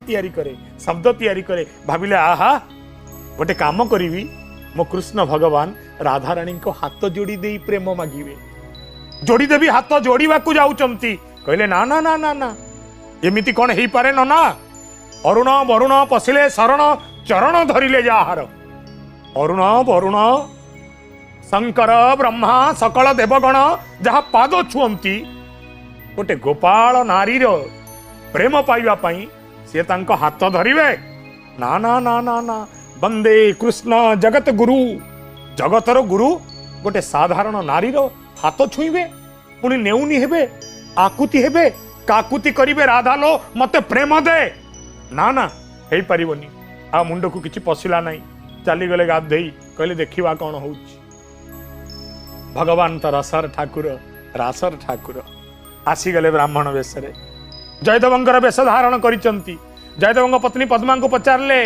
ତିଆରି କରେ, ଶବ୍ଦ ତିଆରି କରେ। ଭାବିଲେ, ଆହା, ଗୋଟେ କାମ କରିବି, ମୋ କୃଷ୍ଣ ଭଗବାନ ରାଧାରାଣୀଙ୍କ ହାତ ଯୋଡ଼ି ଦେଇ ପ୍ରେମ ମାଗିବେ, ଯୋଡ଼ିଦେବି। ହାତ ଯୋଡ଼ିବାକୁ ଯାଉଛନ୍ତି, କହିଲେ, ନା ନା ନା ନା ନା, ଏମିତି କ'ଣ ହେଇପାରେ ନନା? ଅରୁଣ ବରୁଣ ପଶିଲେ ଶରଣ, ଚରଣ ଧରିଲେ ଯାହାର। ଅରୁଣ ବରୁଣ, ଶଙ୍କର, ବ୍ରହ୍ମା, ସକଳ ଦେବଗଣ ଯାହା ପାଦ ଛୁଅନ୍ତି, ଗୋଟେ ଗୋପାଳ ନାରୀର ପ୍ରେମ ପାଇବା ପାଇଁ ସିଏ ତାଙ୍କ ହାତ ଧରିବେ? ନା ନା ନା ନା ନା। ବନ୍ଦେ କୃଷ୍ଣ ଜଗତ ଗୁରୁ, ଜଗତର ଗୁରୁ ଗୋଟେ ସାଧାରଣ ନାରୀର ହାତ ଛୁଇଁବେ, ପୁଣି ନେଉନି ହେବେ, ଆକୁତି ହେବେ, କାକୁତି କରିବେ, ରାଧା ଲୋ ମତେ ପ୍ରେମ ଦେ? ନା ନା, ହେଇପାରିବନି। ଆଉ ମୁଣ୍ଡକୁ କିଛି ପଶିଲା ନାହିଁ। ଚାଲିଗଲେ ଗାଧେଇ, କହିଲେ ଦେଖିବା କ'ଣ ହଉଛି। ଭଗବାନ ତ ରସର ଠାକୁର, ରାସର ଠାକୁର। ଆସିଗଲେ ବ୍ରାହ୍ମଣ ବେଶରେ, ଜୟଦେବଙ୍କର ବେଶ ଧାରଣ କରିଛନ୍ତି। ଜୟଦେବଙ୍କ ପତ୍ନୀ ପଦ୍ମାଙ୍କୁ ପଚାରିଲେ,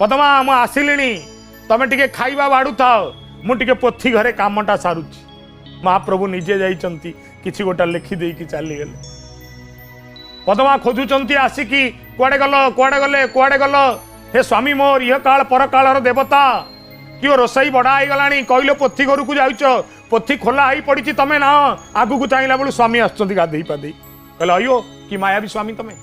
ପଦ୍ମା, ମୁଁ ଆସିଲିଣି, ତମେ ଟିକେ ଖାଇବା ବାଢୁଥାଅ, ମୁଁ ଟିକେ ପୋଥି ଘରେ କାମଟା ସାରୁଛି। ମହାପ୍ରଭୁ ନିଜେ ଯାଇଛନ୍ତି, କିଛି ଗୋଟା ଲେଖି ଦେଇକି ଚାଲିଗଲେ। ପଦ୍ମା ଖୋଜୁଛନ୍ତି ଆସିକି, କୁଆଡ଼େ ଗଲ, କୁଆଡ଼େ ଗଲେ, କୁଆଡ଼େ ଗଲ ହେ ସ୍ୱାମୀ ମୋର, ଇହକାଳ ପରକାଳର ଦେବତା? କିଏ ରୋଷେଇ ବଢ଼ା ହେଇଗଲାଣି, କହିଲେ ପୋଥି ଘରକୁ ଯାଉଛ, ପୋଥି ଖୋଲା ହେଇ ପଡ଼ିଛି, ତମେ ନା। ଆଗକୁ ଚାହିଁଲା ବେଳୁ ସ୍ୱାମୀ ଆସୁଛନ୍ତି ଗାଧେଇ ପାଧେଇ। କହିଲେ, ଅಯ್ୟୋ, କି ମାୟାବୀ ସ୍ୱାମୀ ତମେ,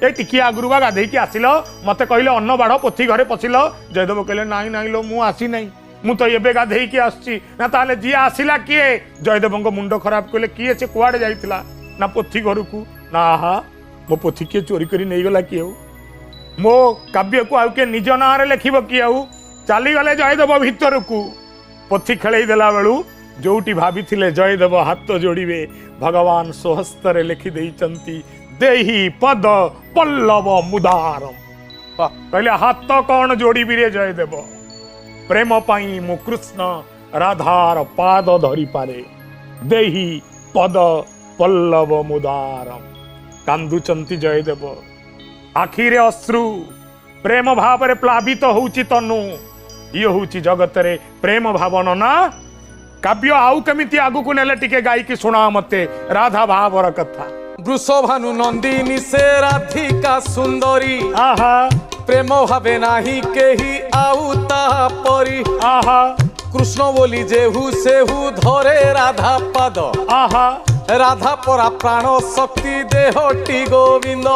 ଏ ଟିକିଏ ଆଗରୁ ବା ଗାଧେଇକି ଆସିଲ, ମତେ କହିଲେ ଅନ୍ନ ବାଢ଼, ପୋଥି ଘରେ ପଶିଲ। ଜୟଦେବ କହିଲେ, ନାଇଁ ନାଇଁ ଲୋ, ମୁଁ ଆସିନାହିଁ, ମୁଁ ତ ଏବେ ଗାଧେଇକି ଆସୁଛି। ନା, ତାହେଲେ ଯିଏ ଆସିଲା କିଏ? ଜୟଦେବଙ୍କ ମୁଣ୍ଡ ଖରାପ। କହିଲେ, କିଏ ସେ, କୁଆଡ଼େ ଯାଇଥିଲା? ନା, ପୋଥି ଘରକୁ। ନା, ଆହା, ମୋ ପୋଥି କିଏ ଚୋରି କରି ନେଇଗଲା କି? ଆଉ ମୋ କାବ୍ୟକୁ ଆଉ କିଏ ନିଜ ନାଁରେ ଲେଖିବ କି ଆଉ? ଚାଲିଗଲେ ଜୟଦେବ ଭିତରକୁ। ପୋଥି ଖେଳେଇ ଦେଲା ବେଳୁ ଯୋଉଠି ଭାବିଥିଲେ ଜୟଦେବ ହାତ ଯୋଡ଼ିବେ, ଭଗବାନ ସ୍ୱହସ୍ତରେ ଲେଖି ଦେଇଛନ୍ତି, ଦେହି ପଦ ପଲ୍ଲବ ମୁଦାରମ। କହିଲେ, ହାତ କ'ଣ ଯୋଡ଼ିବି ରେ ଜୟଦେବ, ପ୍ରେମ ପାଇଁ ମୁଁ କୃଷ୍ଣ ରାଧାର ପାଦ ଧରିପାରେ। ଦେହି ପଦ ପଲ୍ଲବ ମୁଦାରମ। କାନ୍ଦୁଛନ୍ତି ଜୟଦେବ, ଆଖିରେ ଅଶ୍ରୁ, ପ୍ରେମ ଭାବରେ ପ୍ଲାବିତ ହଉଛି ତନୁ। ଇଏ ହଉଛି ଜଗତରେ ପ୍ରେମ ଭାବନ ନା କାବ୍ୟ। ଆଉ କେମିତି ଆଗକୁ ନେଲେ ଟିକେ ଗାଇକି ଶୁଣାଅ ମତେ ରାଧା ଭାବର କଥା। ବୃଷଭାନୁ ନନ୍ଦିନୀ ସେ ରାଧିକା ସୁନ୍ଦରୀ, ଆହା, ପ୍ରେମ ଭାବେ ନାହିଁ କେହି ଆଉ ତାହା ପରି। ଆହା, କୃଷ୍ଣ ବୋଲି ଯେହୁ ସେହୁ ଧରେ ରାଧା ପାଦ, ଆହା, ରାଧା ପରା ପ୍ରାଣ ଶକ୍ତି ଦେହଟି ଗୋବିନ୍ଦ।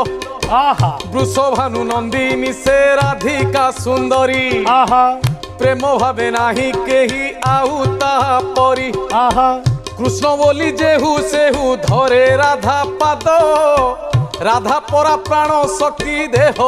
ଆହା, ବୃଷଭାନୁ ନନ୍ଦିନୀ ସେ ରାଧିକା ସୁନ୍ଦରୀ, ଆହା, ପ୍ରେମ ଭାବେ ନାହିଁ କେହି ଆଉ ତାହା ପରି। ଆହା, କୃଷ୍ଣ ବୋଲି ଯେହୁ ସେହୁ ଧରେ ରାଧା ପାଦ, ରାଧା ପରା ପ୍ରାଣ ଶକ୍ତି ଦେହ